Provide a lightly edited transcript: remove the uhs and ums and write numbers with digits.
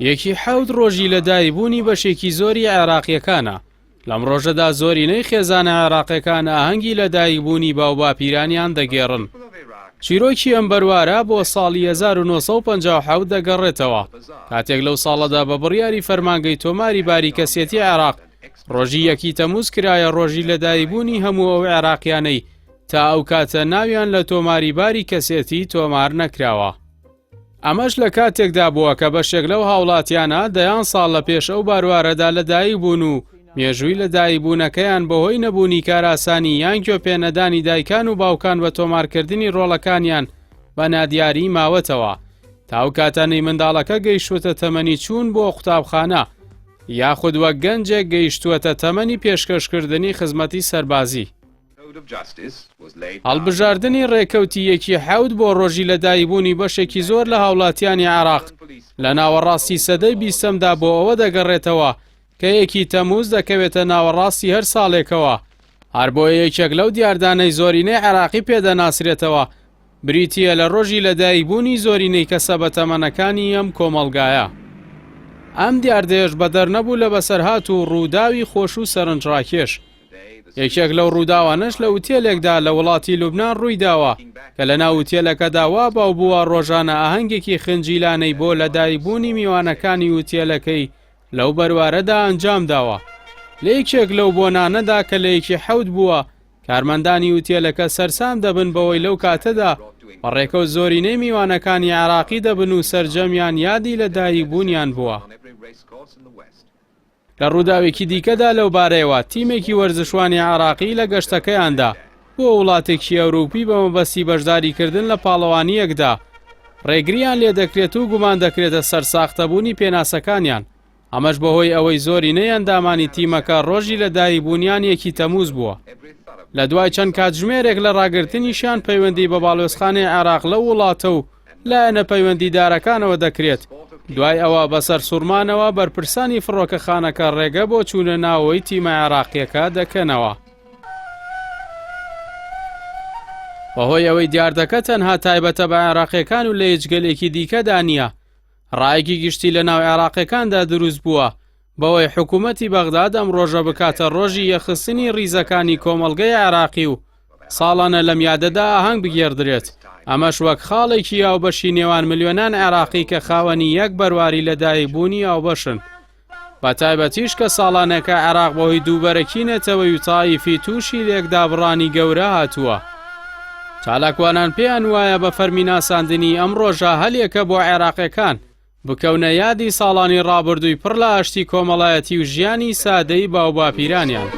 یەکی حەوت ڕۆژی لەدایکبوونی بەشێکی زۆری عێراقییەکانە، لەم ڕۆژەدا زۆرینەی خێزانە عێراقیەکان ئاهەنگی لەدایکبوونی باوباپیرانیان دەگێڕن. چیرۆکی ئەم بەروارە بۆ ساڵی 1957 دەگەڕێتەوە، کاتێک لەو ساڵەدا بە بڕیاری فەرمانگەی تۆماری باری کەسێتی عێراق ڕۆژی یەکی تەمووز کرایە ڕۆژی لەدایکبوونی هەموو ئەو عێراقیانەی تا ئەو کاتە ناویان لە تۆماری باری کەسێتی تۆمار نەکراوە. ئەمەش لە کاتێکدا بووە کە بەشێک لەو هاوڵاتیانە دەیان ساڵ لە پێش ئەو باروارەدا لەدایک بوون و مێژووی لەدایکبوونەکەیان بەهۆی نەبوونی کارئاسانی یان گوێپێنەدانی دایکان و باوکان بە تۆمارکردنی ڕۆڵەکانیان بە نادیاری ماوەتەوە تا ئەو کاتانەی منداڵەکە گەیشتووەتە تەمەنی چوون بۆ قوتابخانە یاخود وەک گەنجێک گەیشتووەتە تەمەنی پێشکەشکردنی خزمەتی سەربازی. هەڵبژاردنی ڕێکەوتی یەکی حەوت بۆ ڕۆژی لەدایکبوونی بەشێکی زۆر لە هاوڵاتیانی عێراق لە ناوەڕاستی سەدەی بیستەمدا بۆ ئەوە دەگەڕێتەوە کە یەکی تەمووز دەکەوێتە ناوەڕاستی هەر ساڵێکەوە، هەر بۆیە یەکێک لەو دیاردانەی زۆرینەی عێراقی پێدەناسرێتەوە بریتییە لە ڕۆژی لەدایکبوونی زۆرینەی کەسە بەتەمەنەکانی ئەم کۆمەڵگایە. ئەم دیاردەیەش بەدەر نەبوو لە بەسەرهات و ڕووداوی خۆش و سەرنجڕاکێش. یەکێک لەو ڕووداوانەش لە ئوتێلێکدا لە وڵاتی لوبنان ڕوویداوە کە لەناو ئوتێلەکەدا وا باو بووە ڕۆژانە ئاهەنگێکی خنجیلانەی بۆ لەدایکبوونی میوانەکانی ئوتێلەکەی لەو بەروارەدا ئەنجامداوە. لە یەکێک لەو بۆنانەدا کە لە یەکی حەوت بووە، کارمەندانی ئوتێلەکە سەرسام دەبن بەوەی لەو کاتەدا بە ڕێکەوت زۆرینەی میوانەکانی عێراقی دەبن و سەرجەمیان یادی لەدایکبوونیان بووە. لە ڕووداوێکی دیکەدا لەوبارەیەوە، تیمێکی وەرزشوانی عێراقی لە گەشتەکەیاندا بۆ وڵاتێکی ئەوروپی بە مەبەستی بەشداریکردن لە پاڵەوانییەکدا ڕێگرییان لێدەکرێت و گومان دەکرێتە سەر ساختەبوونی پێناسەکانیان، ئەمەش بەهۆی ئەوەی زۆرینەی ئەندامانی تیمەکە ڕۆژی لەدایکبوونیان یەکی تەمووز بووە. لە دوای چەند کاتژمێرێک لە ڕاگرتنیشیان پەیوەندی بە باڵیۆزخانەی عێراق لەو وڵاتە و لایەنە پەیوەندیدارەکانەوە دەکرێت، دوای ئەوە بە سەرسوڕمانەوە بەرپرسانی فڕۆکەخانەکە ڕێگە بۆ چوونە ناوەوەی تیمە عێراقییەکە دەکەنەوە. بەهۆی ئەوەی دیاردەکە تەنها تایبەتە بە عێراقییەکان و لە هیچ گەلێکی دیکەدا نییە، ڕایەکی گشتی لەناو عێراقییەکاندا دروست بووە بەوەی حکوومەتی بەغداد ئەم ڕۆژە بکاتە ڕۆژی یەکخستنی ڕیزەکانی کۆمەڵگەی عێراقی و ساڵانە لەم یادەدا ئاهەنگ بگێڕدرێت، ئەمەش وەک خاڵێکی هاوبەشی نێوان ملیۆنان عێراقی کە خاوەنی یەک بەرواری لەدایکبوونی هاوبەشن. بەتایبەتیش کە ساڵانێکە عێراق بەهۆی دووبەرەکی نەتەوەی و تائیفی تووشی لێکدابڕانی گەورە هاتووە. چالاکوانان پێیان وایە بە فەرمی ناساندنی ئەم ڕۆژە هەلێکە بۆ عێراقیەکان بکەونە یادی ساڵانی ڕابردووی پڕ لە ئاشتی کۆمەڵایەتی و ژیانی سادەی باوباپیرانیان.